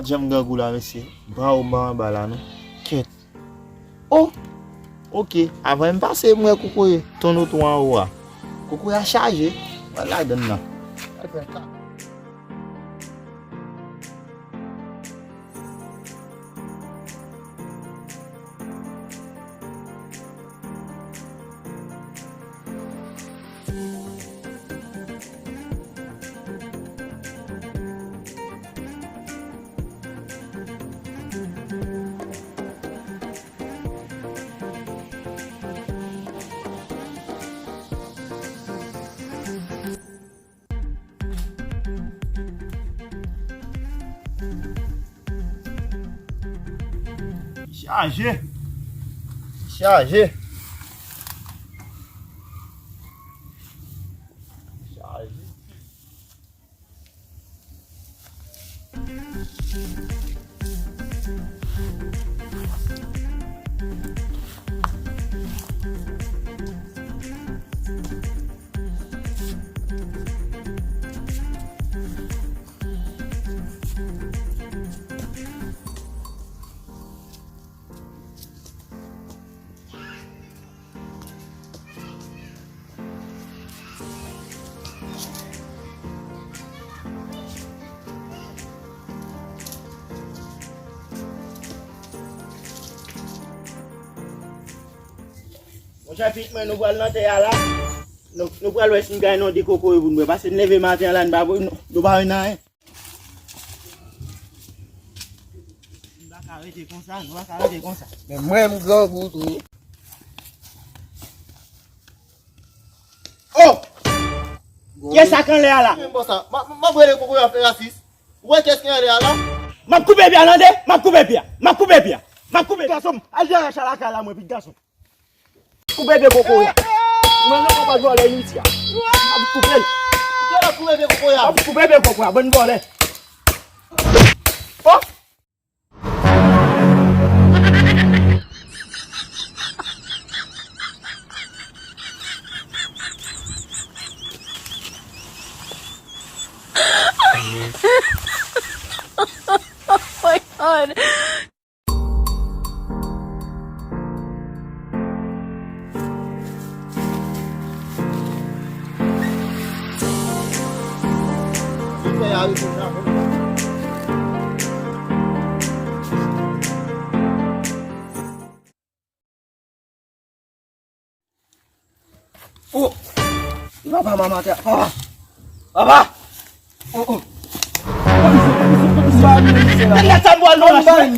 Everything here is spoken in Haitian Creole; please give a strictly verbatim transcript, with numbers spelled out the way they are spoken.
Janm grangou la, mesye. Ba ou ba anba la, non. Kèt. Oh! Ok. Avan m pase, m wè kokoye tonn oto anwo a. Kokoye a chaje. Al ladann nan. Al fè ka. Chaje. Chaje. Chaje. Monchè, pitit mwen, nou pral nan tè a la. Nou, nou pral wè si n ka inonde kokoye pou n bwè. Paske n leve maten an la, n pa, nou, nou pa wè n anyen. Nou pa ka rete konsa, nou pa ka rete konsa. Men mwen, m grangou tou. Oh! Kiyès sa k anlè a la? Men bon sa, m ap, m ap rele kokoye a fè rasis. Ou wè kiyès ki anlè a la? M ap koupe pye a, tande? M ap koupe pye a. M ap koupe pye a. M ap koupe. Gason, al jere chay lakay la, mwen, pitit gason. Koupe pye kokoye a. Mwen, non, konpa vòlè initi a. M ap koupe l. Kiyès la koupe pye kokoye a? M ap koupe pye kokoye a, bann vòlè. Oh! Oh my God. Oh! Papa, manman, atè. Papa! Papa! Oh, oh! Gade sa m pral nan lach mwen.